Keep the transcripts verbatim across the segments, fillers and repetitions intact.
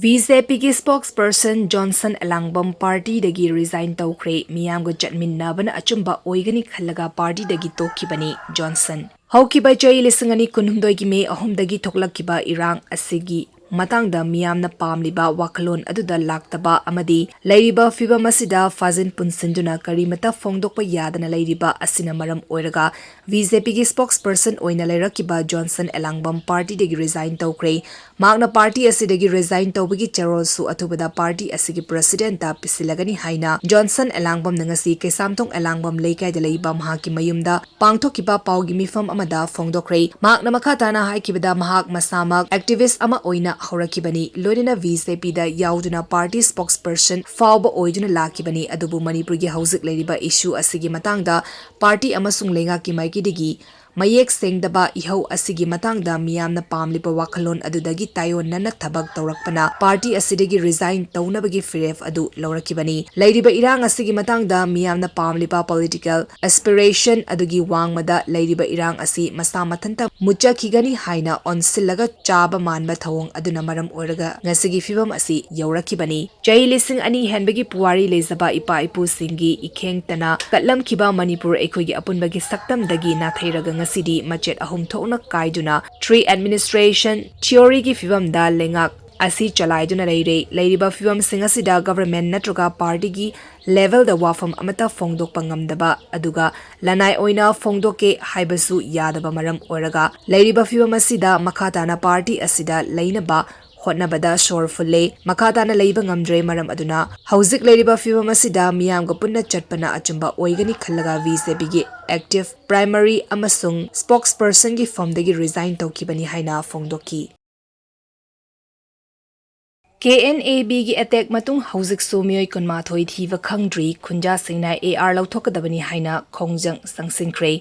B J ꯄꯤꯒꯤ spokesperson Johnson ꯑꯦꯂꯥꯡꯕꯝ partyꯗꯒꯤ resign ꯇꯧꯈ꯭ꯔꯦ꯫ ꯃꯤꯌꯥꯝꯒ ꯆꯠꯃꯤꯟꯅꯕꯅ ꯑꯆꯨꯝꯕ ꯑꯣꯏꯒꯅꯤ ꯈꯜꯂꯒ partyꯗꯒꯤ ꯇꯣꯛꯈꯤꯕꯅꯤ ꯖꯣꯟꯁꯟ꯫ ꯍꯧꯈꯤꯕ ꯆꯍꯤ ꯂꯤꯁꯤꯡ ꯑꯅꯤ ꯀꯨꯟꯍꯨꯝꯗꯣꯏꯒꯤ ꯃꯦ ꯑꯍꯨꯝꯗꯒꯤ ꯊꯣꯛꯂꯛꯈꯤꯕ ꯏꯔꯥꯡ ꯑꯁꯤꯒꯤ ꯃꯇꯥꯡꯗ ꯃꯤꯌꯥꯝꯅ ꯄꯥꯝꯂꯤꯕ ꯋꯥꯈꯜꯂꯣꯟ ꯑꯗꯨꯗ ꯂꯥꯛꯇꯕ ꯑꯃꯗꯤ ꯂꯩꯔꯤꯕ ꯐꯤꯚꯝ ꯑꯁꯤꯗ ꯐꯥꯖꯤꯟ ꯄꯨꯟꯁꯤꯟꯗꯨꯅ ꯀꯔꯤꯃꯠꯇ ꯐꯣꯡꯗꯣꯛꯄ ꯌꯥꯗꯅ ꯂꯩꯔꯤꯕ ꯑꯁꯤꯅ ꯃꯔꯝ ꯑꯣꯏꯔꯒ ꯕꯤ ꯖꯦ ꯄꯤꯒꯤ spokesperson ꯑꯣꯏꯅ ꯂꯩꯔꯛꯈꯤꯕ ꯖꯣꯟꯁꯟ ꯑꯦꯂꯥꯡꯕꯝ partyꯗꯒꯤ resign ꯇꯧꯈ꯭ꯔꯦ꯫ ꯃꯍꯥꯛꯅ party ꯑꯁꯤꯗꯒꯤ resign ꯇꯧꯕꯒꯤ ꯆꯦꯔꯣꯜꯁꯨ ꯑꯊꯨꯕꯗ party ꯑꯁꯤꯒꯤ presidentꯇ ꯄꯤꯁꯤꯜꯂꯒꯅꯤ ꯍꯥꯏꯅ ꯖꯣꯟꯁꯟ ꯑꯦꯂꯥꯡꯕꯝꯅ ꯉꯁꯤ ꯀꯩꯁꯥꯝꯊꯣꯡ ꯑꯦꯂꯥꯡꯕꯝ ꯂꯩꯀꯥꯏꯗ ꯂꯩꯕ ꯃꯍꯥꯛꯀꯤ ꯃꯌꯨꯝꯗ ꯄꯥꯡꯊꯣꯛꯈꯤꯕ ꯄꯥꯎꯒꯤ ꯃꯤꯐꯝ ꯑꯃꯗ ꯐꯣꯡꯗꯣꯛꯈ꯭ꯔꯦ꯫ ꯃꯍꯥꯛꯅ ꯃꯈꯥ ꯇꯥꯅ ꯍꯥꯏꯈꯤꯕꯗ, ꯃꯍꯥꯛ ꯃꯁꯥꯃꯛ activist ꯑꯃ ꯑꯣꯏꯅ ꯍꯧꯔꯛꯈꯤꯕꯅꯤ, ꯂꯣꯏꯅꯅ ꯕꯤ ꯖꯦ ꯄꯤꯗ ꯌꯥꯎꯗꯨꯅ party spokesperson ꯐꯥꯎꯕ ꯑꯣꯏꯗꯨꯅ ꯂꯥꯛꯈꯤꯕꯅꯤ, ꯑꯗꯨꯕꯨ ꯃꯅꯤꯄꯨꯔꯒꯤ ꯍꯧꯖꯤꯛ ꯂꯩꯔꯤꯕ issue ꯑꯁꯤꯒꯤ ꯃꯇꯥꯡꯗ party ꯑꯃꯁꯨꯡ ꯂꯩꯉꯥꯛꯀꯤ ꯃꯥꯏꯀꯩꯗꯒꯤ ꯃꯌꯦꯛ ꯁꯦꯡꯗꯕ ꯏꯍꯧ ꯑꯁꯤꯒꯤ ꯃꯇꯥꯡꯗ ꯃꯤꯌꯥꯝꯅ ꯄꯥꯝꯂꯤꯕ ꯋꯥꯈꯜꯂꯣꯟ ꯑꯗꯨꯗꯒꯤ ꯇꯥꯏꯑꯣꯟꯅꯅ ꯊꯕꯛ ꯇꯧꯔꯛꯄꯅ party ꯑꯁꯤꯗꯒꯤ resign ꯇꯧꯅꯕꯒꯤ ꯐꯤꯔꯦꯞ ꯑꯗꯨ ꯂꯧꯔꯛꯈꯤꯕꯅꯤ꯫ ꯂꯩꯔꯤꯕ ꯏꯔꯥꯡ ꯑꯁꯤꯒꯤ ꯃꯇꯥꯡꯗ ꯃꯤꯌꯥꯝꯅ ꯄꯥꯝꯂꯤꯕ political aspiration ꯑꯗꯨꯒꯤ ꯋꯥꯡꯃꯗ ꯂꯩꯔꯤꯕ ꯏꯔꯥꯡ ꯑꯁꯤ ꯃꯁꯥ ꯃꯊꯟꯇ ꯃꯨꯠꯆꯈꯤꯒꯅꯤ ꯍꯥꯏꯅ ꯑꯣꯟꯁꯤꯜꯂꯒ ꯆꯥꯕ ꯃꯥꯟꯕ ꯊꯧꯑꯣꯡ ꯑꯗꯨꯅ ꯃꯔꯝ ꯑꯣꯏꯔꯒ ꯉꯁꯤꯒꯤ ꯐꯤꯕꯝ ꯑꯁꯤ ꯌꯧꯔꯛꯈꯤꯕꯅꯤ꯫ ꯆꯍꯤ ꯂꯤꯁꯤꯡ ꯑꯅꯤ ꯍꯦꯟꯕꯒꯤ ꯄꯨꯋꯥꯔꯤ ꯂꯩꯖꯕ ꯏꯄꯥ ꯏꯄꯨꯁꯤꯡꯒꯤ ꯏꯈꯦꯡꯇꯅ ꯀꯠꯂꯝꯈꯤꯕ ꯃꯅꯤꯄꯨꯔ ꯑꯩꯈꯣꯏꯒꯤ ꯑꯄꯨꯟꯕꯒꯤ ꯁꯛꯇꯝꯗꯒꯤ ꯅꯥꯊꯩꯔꯒ ꯉꯁꯤꯗꯤ ꯃꯆꯦꯠ ꯑꯍꯨꯝ ꯊꯣꯛꯅ ꯀꯥꯏꯗꯨꯅ three administration theoryꯒꯤ ꯐꯤꯕꯝꯗ ꯂꯩꯉꯥꯛ ꯑꯁꯤ ꯆꯂꯥꯏꯗꯨꯅ ꯂꯩꯔꯦ꯫ ꯂꯩꯔꯤꯕ ꯐꯤꯕꯝꯁꯤꯡ ꯑꯁꯤꯗ government ꯅꯠꯇ꯭ꯔꯒ partyꯒꯤ levelꯗ ꯋꯥꯐꯝ ꯑꯃꯠꯇ ꯐꯣꯡꯗꯣꯛꯄ ꯉꯝꯗꯕ, ꯑꯗꯨꯒ ꯂꯅꯥꯏ ꯑꯣꯏꯅ ꯐꯣꯡꯗꯣꯛꯀꯦ ꯍꯥꯏꯕꯁꯨ ꯌꯥꯗꯕ ꯃꯔꯝ ꯑꯣꯏꯔꯒ ꯂꯩꯔꯤꯕ ꯐꯤꯕꯝ ꯑꯁꯤꯗ ꯃꯈꯥ ꯇꯥꯅ party ꯑꯁꯤꯗ ꯂꯩꯅꯕ ꯍꯣꯠꯅꯕꯗ ꯁꯣꯔ ꯐꯨꯜꯂꯦ꯫ ꯃꯈꯥ ꯇꯥꯅ ꯂꯩꯕ ꯉꯝꯗ꯭ꯔꯦ꯫ ꯃꯔꯝ ꯑꯗꯨꯅ ꯍꯧꯖꯤꯛ ꯂꯩꯔꯤꯕ ꯐꯤꯕꯝ ꯑꯁꯤꯗ ꯃꯤꯌꯥꯝꯒ ꯄꯨꯟꯅ ꯆꯠꯄꯅ ꯑꯆꯨꯝꯕ ꯑꯣꯏꯒꯅꯤ ꯈꯜꯂꯒ ꯕꯤ ꯖꯦ ꯄꯤꯒꯤ active primary ꯑꯃꯁꯨꯡ spokespersonꯒꯤ firmꯗꯒꯤ resign ꯇꯧꯈꯤꯕꯅꯤ ꯍꯥꯏꯅ ꯐꯣꯡꯗꯣꯛꯈꯤ꯫ ꯀꯦ ꯑꯦꯟ ꯑꯦ ꯕꯤꯒꯤ attack ꯃꯇꯨꯡ ꯍꯧꯖꯤꯛꯁꯨ ꯃꯤꯑꯣꯏ ꯀꯨꯟꯃꯥꯊꯣꯏ ꯊꯤꯕ ꯈꯪꯗ꯭ꯔꯤ꯫ ꯈꯨꯟꯖꯥꯁꯤꯡꯅ ꯑꯦ ꯑꯥꯔ ꯂꯧꯊꯣꯛꯀꯗꯕꯅꯤ ꯍꯥꯏꯅ ꯈꯣꯡꯖꯪ ꯆꯪꯁꯤꯟꯈ꯭ꯔꯦ꯫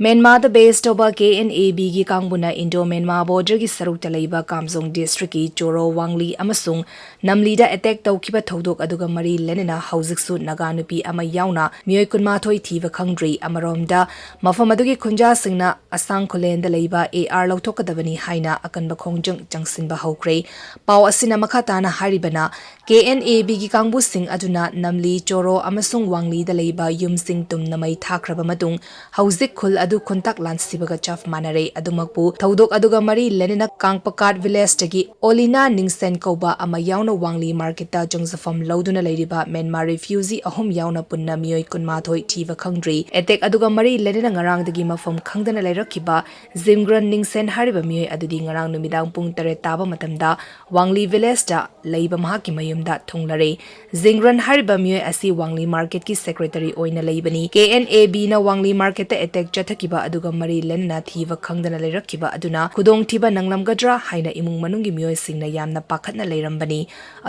ꯃ꯭ꯌꯥꯟꯃꯥꯔꯗ ꯕꯦꯁ ꯇꯧꯕ ꯀꯦ ꯑꯦꯟ ꯑꯦ ꯕꯤꯒꯤ ꯀꯥꯡꯕꯨꯅ ꯏꯟꯗꯣ ꯃ꯭ꯌꯥꯟꯃꯥꯔ ꯕꯣꯔꯗꯔꯒꯤ ꯁꯔꯨꯛꯇ ꯂꯩꯕ ꯀꯥꯝꯖꯣꯡ ꯗꯤꯁꯇ꯭ꯔꯤꯛꯀꯤ ꯆꯣꯔꯣ, ꯋꯥꯡꯂꯤ ꯑꯃꯁꯨꯡ ꯅꯝꯂꯤꯗ ꯑꯦꯇꯦꯛ ꯇꯧꯈꯤꯕ ꯊꯧꯗꯣꯛ ꯑꯗꯨꯒ ꯃꯔꯤ ꯂꯩꯅꯅ ꯍꯧꯖꯤꯛꯁꯨ ꯅꯥꯒꯥ ꯅꯨꯄꯤ ꯑꯃ ꯌꯥꯎꯅ ꯃꯤꯑꯣꯏ ꯀꯨꯟꯃꯥꯊꯣꯏ ꯊꯤꯕ ꯈꯪꯗ꯭ꯔꯤ꯫ ꯑꯃꯔꯣꯝꯗ, ꯃꯐꯝ ꯑꯗꯨꯒꯤ ꯈꯨꯟꯖꯥꯁꯤꯡꯅ ꯑꯁꯥꯡ ꯈꯨꯂꯦꯟꯗ ꯂꯩꯕ ꯑꯦ ꯑꯥꯔ ꯂꯧꯊꯣꯛꯀꯗꯕꯅꯤ ꯍꯥꯏꯅ ꯑꯀꯟꯕ ꯈꯣꯡꯖꯪ ꯆꯪꯁꯤꯟꯕ ꯍꯧꯈ꯭ꯔꯦ꯫ ꯄꯥꯎ ꯑꯁꯤꯅ ꯃꯈꯥ ꯇꯥꯅ ꯍꯥꯏꯔꯤꯕꯅ, ꯀꯦ ꯑꯦꯟ ꯑꯦ ꯕꯤꯒꯤ ꯀꯥꯡꯕꯨꯁꯤꯡ ꯑꯗꯨꯅ ꯅꯝꯂꯤ, ꯆꯣꯔꯣ ꯑꯃꯁꯨꯡ ꯋꯥꯡꯂꯤꯗ ꯂꯩꯕ ꯌꯨꯝꯁꯤꯡ ꯇꯨꯝꯅ ꯃꯩ ꯊꯥꯈ꯭ꯔꯕ ꯃꯇꯨꯡ, ꯍꯧꯖꯤꯛ ꯈꯨꯜ ꯑꯗꯨ ꯈꯨꯟꯇꯥꯛ ꯂꯥꯟꯁꯤꯕꯒ ꯆꯞ ꯃꯥꯟꯅꯔꯦ꯫ ꯑꯗꯨꯃꯛꯄꯨ, ꯊꯧꯗꯣꯛ ꯑꯗꯨꯒ ꯃꯔꯤ ꯂꯩꯅꯅ ꯀꯥꯡꯄꯀꯥꯠ ꯚꯤꯂꯦꯖꯇꯒꯤ ꯑꯣꯂꯤꯅꯥ ꯅꯤꯡꯁꯦꯟ ꯀꯧꯕ ꯑꯃ ꯌꯥꯎꯅ ꯋꯥꯡꯂꯤ ꯃꯥꯔꯀꯦꯠꯇ ꯆꯪꯖꯐꯝ ꯂꯧꯗꯨꯅ ꯂꯩꯔꯤꯕ ꯃ꯭ꯌꯥꯟꯃꯥꯔ ꯔꯤꯐ꯭ꯌꯨꯖꯤ ꯑꯍꯨꯝ ꯌꯥꯎꯅ ꯄꯨꯟꯅ ꯃꯤꯑꯣꯏ ꯀꯨꯟꯃꯥꯊꯣꯏ ꯊꯤꯕ ꯈꯪꯗ꯭ꯔꯤ꯫ ꯑꯦꯇꯦꯛ ꯑꯗꯨꯒ ꯃꯔꯤ ꯂꯩꯅꯅ ꯉꯔꯥꯡꯗꯒꯤ ꯃꯐꯝ ꯈꯪꯗꯅ ꯂꯩꯔꯛꯈꯤꯕ ꯖꯤꯝꯒ꯭ꯔꯟ ꯅꯤꯡꯁꯦꯟ ꯍꯥꯏꯔꯤꯕ ꯃꯤꯑꯣꯏ ꯑꯗꯨꯗꯤ ꯉꯔꯥꯡ ꯅꯨꯃꯤꯗꯥꯡ ꯄꯨꯡ ꯇꯔꯦꯠ ꯇꯥꯕ ꯃꯇꯝꯗ ꯋꯥꯡꯂꯤ ꯚꯤꯂꯦꯖꯇ ꯂꯩꯕ ꯃꯍꯥꯛꯀꯤ ꯃꯌꯨꯝꯗ ꯊꯨꯡꯂꯔꯦ꯫ ꯖꯤꯡꯒ꯭ꯔꯟ ꯍꯥꯏꯔꯤꯕ ꯃꯤꯑꯣꯏ ꯑꯁꯤ ꯋꯥꯡꯂꯤ ꯃꯥꯔꯀꯦꯠꯀꯤ ꯁꯦꯀ꯭ꯔꯦꯇꯔꯤ ꯑꯣꯏꯅ ꯂꯩꯕꯅꯤ꯫ ꯀꯦ ꯑꯦꯟ ꯑꯦ ꯕꯤꯅ ꯋꯥꯡꯂꯤ ꯃꯥꯔꯀꯦꯠꯇ ꯑꯦꯇꯦꯛ ꯆꯠꯊꯈꯤꯕ ꯑꯗꯨꯒ ꯃꯔꯤ ꯂꯩꯅꯅ ꯊꯤꯕ ꯈꯪꯗꯅ ꯂꯩꯔꯛꯈꯤꯕ ꯑꯗꯨꯅ ꯈꯨꯗꯣꯡꯊꯤꯕ ꯅꯪꯂꯝꯒꯗ꯭ꯔꯥ ꯍꯥꯏꯅ ꯏꯃꯨꯡ ꯃꯅꯨꯡꯒꯤ ꯃꯤꯑꯣꯏꯁꯤꯡꯅ ꯌꯥꯝꯅ ꯄꯥꯈꯠꯅ ꯂꯩꯔꯝꯕꯅꯤ꯫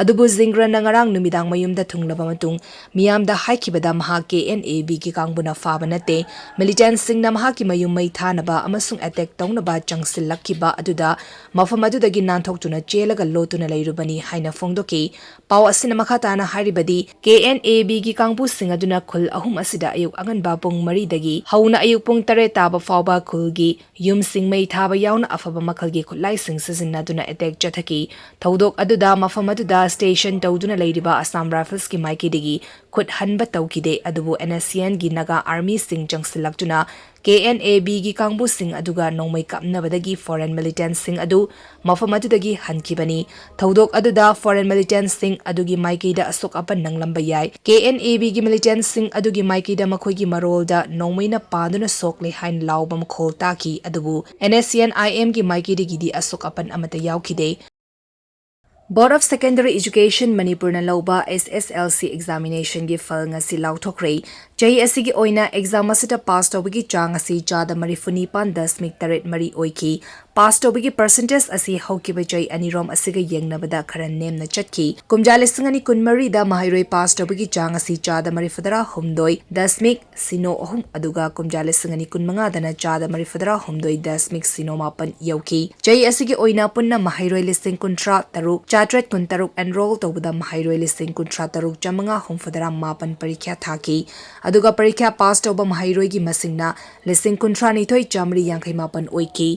ꯑꯗꯨꯕꯨ ꯖꯤꯡꯒ꯭ꯔꯟꯅ ꯉꯔꯥꯡ ꯅꯨꯃꯤꯗꯥꯡ ꯃꯌꯨꯝꯗ ꯊꯨꯡꯂꯕ ꯃꯇꯨꯡ ꯃꯤꯌꯥꯝꯗ ꯍꯥꯏꯈꯤꯕꯗ, ꯃꯍꯥꯛ ꯀꯦ ꯑꯦꯟ ꯑꯦ ꯕꯤꯒꯤ ꯀꯥꯡꯕꯨꯅ ꯐꯥꯕ ꯅꯠꯇꯦ꯫ ꯃꯤꯂꯤꯇꯦꯟꯠꯁꯤꯡꯅ ꯃꯍꯥꯛꯀꯤ ꯃꯌꯨꯝ ꯃꯩ ꯊꯥꯅꯕ ꯑꯃꯁꯨꯡ ꯑꯦꯇꯦꯛ ꯇꯧꯅꯕ ꯆꯪꯁꯤꯜꯂꯛꯈꯤꯕ ꯑꯗꯨꯗ ꯃꯐꯝ ꯑꯗꯨꯗꯒꯤ ꯅꯥꯟꯊꯣꯛꯇꯨꯅ ꯆꯦꯜꯂꯒ ꯂꯣꯠꯇꯨꯅ ꯂꯩꯔꯨꯕꯅꯤ ꯍꯥꯏꯅ ꯐꯣꯡꯗꯣꯛꯈꯤ꯫ ꯄꯥꯎ ꯑꯁꯤꯅ ꯃꯈꯥ ꯇꯥꯅ ꯍꯥꯏꯔꯤꯕꯗꯤ, ꯀꯦ ꯑꯦꯟ ꯑꯦ ꯕꯤꯒꯤ ꯀꯥꯡꯕꯨꯁꯤꯡ ꯑꯗꯨꯅ ꯈꯨꯜ ꯑꯍꯨꯝ ꯑꯁꯤꯗ ꯑꯌꯨꯛ ꯑꯉꯟꯕ ꯄꯨꯡ ꯃꯔꯤꯗꯒꯤ ꯍꯧꯅ ꯑꯌꯨꯛ ꯄꯨꯡ ꯇꯔꯦꯠ ꯇꯥꯕ ꯐꯥꯎꯕ ꯈꯨꯜꯒꯤ ꯌꯨꯝꯁꯤꯡ ꯃꯩ ꯊꯥꯕ ꯌꯥꯎꯅ ꯑꯐꯕ ꯃꯈꯜꯒꯤ ꯈꯨꯠꯂꯥꯏꯁꯤꯡ ꯁꯤꯖꯤꯟꯅꯗꯨꯅ ꯑꯦꯇꯦꯛ ꯆꯠꯊꯈꯤ꯫ ꯊꯧꯗꯣꯛ ꯑꯗꯨꯗ ꯃꯐꯝ ꯑꯗꯨꯗ ꯁ꯭ꯇꯦꯁꯟ ꯇꯧꯗꯨꯅ ꯂꯩꯔꯤꯕ ꯑꯁꯥꯝ ꯔꯥꯏꯐꯜꯁꯀꯤ ꯃꯥꯏꯀꯩꯗꯒꯤ ꯈꯨꯠ ꯍꯟꯕ ꯇꯧꯈꯤꯗꯦ, ꯑꯗꯨꯕꯨ and S C ꯑꯦꯟꯒꯤ Naga ꯑꯥꯔꯃꯤꯁꯤꯡ ꯆꯪꯁꯤꯜꯂꯛꯇꯨꯅ K N A ꯕꯤꯒꯤ ꯀꯥꯡꯕꯨꯁꯤꯡ ꯑꯗꯨꯒ ꯅꯣꯡꯃꯩ ꯀꯥꯞꯅꯕꯗꯒꯤ ꯐꯣꯔꯦꯟ ꯃꯤꯂꯤꯇꯦꯟꯠꯁꯤꯡ ꯑꯗꯨ ꯃꯐꯝ ꯑꯗꯨꯗꯒꯤ ꯍꯟꯈꯤꯕꯅꯤ꯫ ꯊꯧꯗꯣꯛ ꯑꯗꯨꯗ ꯐꯣꯔꯦꯟ ꯃꯤꯂꯤꯇꯦꯟꯠꯁꯤꯡ ꯑꯗꯨꯒꯤ ꯃꯥꯏꯀꯩꯗ ꯑꯁꯣꯛ ꯑꯄꯟ ꯅꯪꯂꯝꯕ ꯌꯥꯏ꯫ ꯀꯦ ꯑꯦꯟ ꯑꯦ ꯕꯤꯒꯤ ꯃꯤꯂꯤꯇꯦꯟꯠꯁꯤꯡ ꯑꯗꯨꯒꯤ ꯃꯥꯏꯀꯩꯗ ꯃꯈꯣꯏꯒꯤ ꯃꯔꯣꯜꯗ ꯅꯣꯡꯃꯩꯅ ꯄꯥꯗꯨꯅ ꯁꯣꯛꯂꯦ ꯍꯥꯏꯅ ꯂꯥꯎꯕ ꯃꯈꯣꯜ ꯇꯥꯈꯤ, ꯑꯗꯨꯕꯨ ꯑꯦꯟ ꯑꯦꯁ ꯁꯤ ꯑꯦꯟ ꯑꯥꯏ ꯑꯦꯝꯒꯤ ꯃꯥꯏꯀꯩꯗꯒꯤꯗꯤ ꯑꯁꯣꯛ ꯑꯄꯟ ꯑꯃꯠꯇ ꯌꯥꯎꯈꯤꯗꯦ꯫ Board of Secondary Education ꯃꯅꯤꯄꯨꯔꯅ ꯂꯧꯕ ꯑꯦꯁ ꯑꯦꯁ ꯑꯦꯜ ꯁꯤ ꯑꯦꯛꯖꯥꯃꯤꯅꯦꯁꯟꯒꯤ ꯐꯜ ꯉꯁꯤ ꯂꯥꯎꯊꯣꯛꯈ꯭ꯔꯦ꯫ ꯆꯍꯤ ꯑꯁꯤꯒꯤ ꯑꯣꯏꯅ exam ꯑꯁꯤꯗ pass ꯇꯧꯕꯒꯤ ꯆꯥꯡ ꯑꯁꯤ ꯆꯥꯗ ꯃꯔꯤꯐꯨ ꯅꯤꯄꯥꯟ ꯗꯁꯃꯤꯛ ꯇꯔꯦꯠ ꯃꯔꯤ ꯑꯣꯏꯈꯤ꯫ Pass ꯇꯧꯕꯒꯤ percentage ꯑꯁꯤ ꯍꯧꯈꯤꯕ ꯆꯍꯤ ꯑꯅꯤꯔꯣꯝ ꯑꯁꯤꯒ ꯌꯦꯡꯅꯕꯗ ꯈꯔ ꯅꯦꯝꯅ ꯆꯠꯈꯤ꯫ ꯀꯨꯝꯖꯥ ꯂꯤꯁꯤꯡ ꯑꯅꯤ ꯀꯨꯟꯃꯔꯤꯗ ꯃꯍꯩꯔꯣꯏ pass ꯇꯧꯕꯒꯤ ꯆꯥꯡ ꯑꯁꯤ ꯆꯥꯗ ꯃꯔꯤꯐꯨꯇꯔꯥ ꯍꯨꯝꯗꯣꯏ ꯗꯁꯃꯤꯛ ꯁꯤꯅꯣ ꯑꯍꯨꯝ, ꯑꯗꯨꯒ ꯀꯨꯝꯖꯥ ꯂꯤꯁꯤꯡ ꯑꯅꯤ ꯀꯨꯟꯃꯉꯥꯗꯅ ꯆꯥꯗ ꯃꯔꯤꯐꯨꯇꯔꯥ ꯍꯨꯝꯗꯣꯏ ꯗꯁꯃꯤꯛ ꯁꯤꯅꯣ ꯃꯥꯄꯟ ꯌꯧꯈꯤ꯫ ꯆꯍꯤ ꯑꯁꯤꯒꯤ ꯑꯣꯏꯅ ꯄꯨꯟꯅ ꯃꯍꯩꯔꯣꯏ ꯂꯤꯁꯤꯡ ꯀꯨꯟꯊ꯭ꯔꯥ ꯇꯔꯨꯛ ꯆꯥꯇ꯭ꯔꯦꯠ ꯀꯨꯟꯇꯔꯨꯛ enroll ꯇꯧꯕꯗ ꯃꯍꯩꯔꯣꯏ ꯂꯤꯁꯤꯡ ꯀꯨꯟꯊ꯭ꯔꯥ ꯇꯔꯨꯛ ꯆꯥꯃꯉꯥ ꯍꯨꯝꯐꯨꯇꯔꯥ ꯃꯥꯄꯟ ꯄꯔꯤꯈ꯭ꯌꯥ ꯊꯥꯈꯤ꯫ ꯑꯗꯨꯒ ꯄꯔꯤꯈ꯭ꯌꯥ pass ꯇꯧꯕ ꯃꯍꯩꯔꯣꯏꯒꯤ ꯃꯁꯤꯡꯅ ꯂꯤꯁꯤꯡ ꯀꯨꯟꯊ꯭ꯔꯥꯅꯤꯊꯣꯏ ꯆꯥꯃꯔꯤ ꯌꯥꯡꯈꯩ ꯃꯥꯄꯟ ꯑꯣꯏꯈꯤ꯫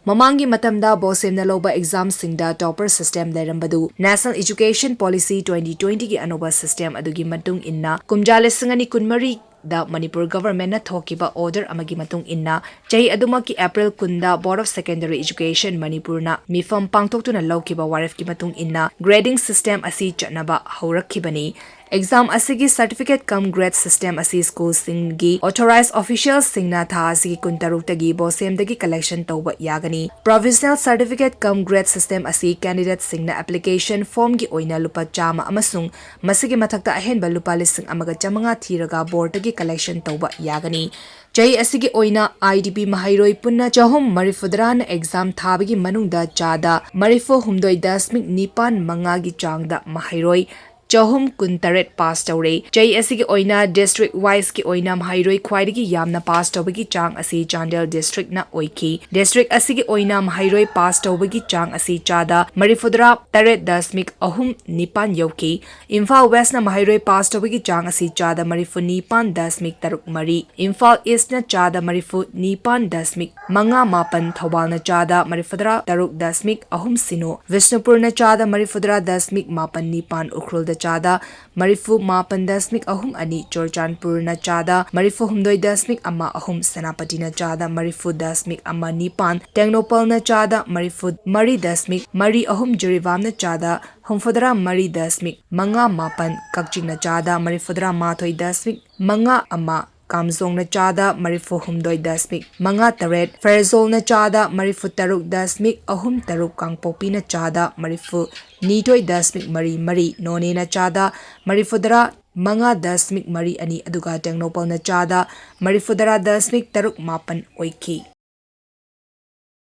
ꯃꯃꯥꯡꯒꯤ ꯃꯇꯝꯗ BOSEM ꯅ ꯂꯧꯕ exam ꯁꯤꯡꯗ topper system ꯂꯩꯔꯝꯕꯗꯨ National Education Policy twenty twenty ꯒꯤ ꯑꯅꯧꯕ system ꯑꯗꯨꯒꯤ ꯃꯇꯨꯡ ꯏꯟꯅ ꯀꯨꯝꯖꯥ ꯂꯤꯁꯤꯡ ꯑꯅꯤ ꯀꯨꯟꯃꯔꯤꯗ ꯃꯅꯤꯄꯨꯔ government ꯅ ꯊꯣꯛꯈꯤꯕ order ꯑꯃꯒꯤ ꯃꯇꯨꯡ ꯏꯟꯅ ꯆꯍꯤ ꯑꯗꯨꯃꯛꯀꯤ April ꯀꯨꯟꯗ Board of Secondary Education ꯃꯅꯤꯄꯨꯔꯅ ꯃꯤꯐꯝ ꯄꯥꯡꯊꯣꯛꯇꯨꯅ ꯂꯧꯈꯤꯕ ꯋꯥꯔꯦꯞꯀꯤ ꯃꯇꯨꯡ ꯏꯟꯅ grading system ꯑꯁꯤ ꯆꯠꯅꯕ ꯍꯧꯔꯛꯈꯤꯕꯅꯤ꯫ Exam ꯑꯁꯤꯒꯤ certificate cum grade system ꯑꯁꯤ school ꯁꯤꯡꯒꯤ authorized official ꯁꯤꯡꯅ ꯊꯥ ꯑꯁꯤꯒꯤ ꯀꯨꯟꯇꯔꯨꯛꯇꯒꯤ BOSEM ꯗꯒꯤ collection ꯇꯧꯕ ꯌꯥꯒꯅꯤ꯫ Provisional certificate cum grade system ꯑꯁꯤ candidate ꯁꯤꯡꯅ application form ꯒꯤ ꯑꯣꯏꯅ ꯂꯨꯄꯥ ꯆꯥꯝꯃ ꯑꯃꯁꯨꯡ ꯃꯁꯤꯒꯤ ꯃꯊꯛꯇ ꯑꯍꯦꯟꯕ ꯂꯨꯄꯥ ꯂꯤꯁꯤꯡ ꯑꯃꯒ ꯆꯥꯃꯉꯥ ꯊꯤꯔꯒ board ꯗꯒꯤ collection ꯇꯧꯕ ꯌꯥꯒꯅꯤ꯫ ꯆꯍꯤ ꯑꯁꯤꯒꯤ ꯑꯣꯏꯅ IDP ꯃꯍꯩꯔꯣꯏ ꯄꯨꯟꯅ ꯆꯍꯨꯝ ꯃꯔꯤꯐꯨꯇꯔꯥꯅ exam ꯊꯥꯕꯒꯤ ꯃꯅꯨꯡꯗ ꯆꯥꯗ ꯃꯔꯤꯐꯨ ꯍꯨꯝꯗꯣꯏ ꯗꯁꯃꯤꯛ ꯅꯤꯄꯥꯟ ꯃꯉꯥꯒꯤ ꯆꯥꯡꯗ ꯃꯍꯩꯔꯣꯏ ꯆꯍꯨꯝ ꯀꯨꯟꯇꯔꯦꯠ pass ꯇꯧꯔꯦ꯫ ꯆꯍꯤ ꯑꯁꯤꯒꯤ ꯑꯣꯏꯅ district wise ꯀꯤ ꯑꯣꯏꯅ ꯃꯍꯩꯔꯣꯏ ꯈ꯭ꯋꯥꯏꯗꯒꯤ ꯌꯥꯝꯅ pass ꯇꯧꯕꯒꯤ ꯆꯥꯡ ꯑꯁꯤ ꯆꯥꯟꯗꯦꯜ district ꯅ ꯑꯣꯏꯈꯤ꯫ District ꯑꯁꯤꯒꯤ ꯑꯣꯏꯅ ꯃꯍꯩꯔꯣꯏ pass ꯇꯧꯕꯒꯤ ꯆꯥꯡ ꯑꯁꯤ ꯆꯥꯗ ꯃꯔꯤꯐꯨꯇꯔꯥ ꯇꯔꯦꯠ ꯗꯁꯃꯤꯛ ꯑꯍꯨꯝ ꯅꯤꯄꯥꯟ ꯌꯧꯈꯤ꯫ ꯏꯝꯐꯥꯜ West ꯅ ꯃꯍꯩꯔꯣꯏ pass ꯇꯧꯕꯒꯤ ꯆꯥꯡ ꯑꯁꯤ ꯆꯥꯗ ꯃꯔꯤꯐꯨ ꯅꯤꯄꯥꯟ ꯗꯁꯃꯤꯛ ꯇꯔꯨꯛ ꯃꯔꯤ, ꯏꯝꯐꯥꯜ East ꯅ ꯆꯥꯗ ꯃꯔꯤꯐꯨ ꯅꯤꯄꯥꯟ ꯗꯁꯃꯤꯛ ꯃꯉꯥ ꯃꯥꯄꯟ, ꯊꯧꯕꯥꯜꯅ ꯆꯥꯗ ꯃꯔꯤꯐꯨꯇꯔꯥ ꯇꯔꯨꯛ ꯗꯁꯃꯤꯛ ꯑꯍꯨꯝ ꯁꯤꯅꯣ, ꯕꯤꯁꯅꯨꯄꯨꯔꯅ ꯆꯥꯗ ꯃꯔꯤꯐꯨꯇꯔꯥ ꯗꯁꯃꯤꯛ ꯃꯥꯄꯟ ꯅꯤꯄꯥꯟ, ꯎꯈ꯭ꯔꯨꯜꯗ ꯆꯥꯗ ꯃꯔꯤꯐꯨ ꯃꯥꯄꯟ ꯗꯁꯃꯤꯛ ꯑꯍꯨꯝ ꯑꯅꯤ, ꯆꯨꯔꯆꯥꯟꯄꯨꯔꯅ ꯆꯥꯗ ꯃꯔꯤꯐꯨ ꯍꯨꯝꯗꯣꯏ ꯗꯁꯃꯤꯛ ꯑꯃ ꯑꯍꯨꯝ, ꯁꯦꯅꯥꯄꯇꯤꯅ ꯆꯥꯗ ꯃꯔꯤꯐꯨ ꯗꯁꯃꯤꯛ ꯑꯃ ꯅꯤꯄꯥꯟ, ꯇꯦꯡꯅꯧꯄꯜꯅ ꯆꯥꯗ ꯃꯔꯤꯐꯨ ꯃꯔꯤ ꯗꯁꯃꯤꯛ ꯃꯔꯤ ꯑꯍꯨꯝ, ꯖꯤꯔꯤꯕꯥꯝꯅ ꯆꯥꯗ ꯍꯨꯝꯐꯨꯇꯔꯥ ꯃꯔꯤ ꯗꯁꯃꯤꯛ ꯃꯉꯥ ꯃꯥꯄꯟ, ꯀꯛꯆꯤꯡꯅ ꯆꯥꯗ ꯃꯔꯤꯐꯨꯇꯔꯥ ꯃꯥꯊꯣꯏ ꯗꯁꯃꯤꯛ ꯃꯉꯥ ꯑꯃ, ꯀꯥꯝꯖꯣꯡꯅ ꯆꯥꯗ ꯃꯔꯤꯐꯨ ꯍꯨꯝꯗꯣꯏ ꯗꯁꯃꯤꯛ ꯃꯉꯥ ꯇꯔꯦꯠ, ꯐꯦꯔꯖꯣꯜꯅ ꯆꯥꯗ ꯃꯔꯤꯐꯨ ꯇꯔꯨꯛ ꯗꯁꯃꯤꯛ ꯑꯍꯨꯝ ꯇꯔꯨꯛ, ꯀꯥꯡꯄꯣꯛꯄꯤꯅ ꯆꯥꯗ ꯃꯔꯤꯐꯨ ꯅꯤꯊꯣꯏ ꯗꯁꯃꯤꯛ ꯃꯔꯤ ꯃꯔꯤ, ꯅꯣꯅꯦꯅ ꯆꯥꯗ ꯃꯔꯤꯐꯨꯇꯔꯥ ꯃꯉꯥ ꯗꯁꯃꯤꯛ ꯃꯔꯤ ꯑꯅꯤ ꯑꯗꯨꯒ ꯇꯦꯡꯅꯧꯄꯜꯅ ꯆꯥꯗ ꯃꯔꯤꯐꯨꯇꯔꯥ ꯗꯁꯃꯤꯛ ꯇꯔꯨꯛ ꯃꯥꯄꯟ ꯑꯣꯏꯈꯤ꯫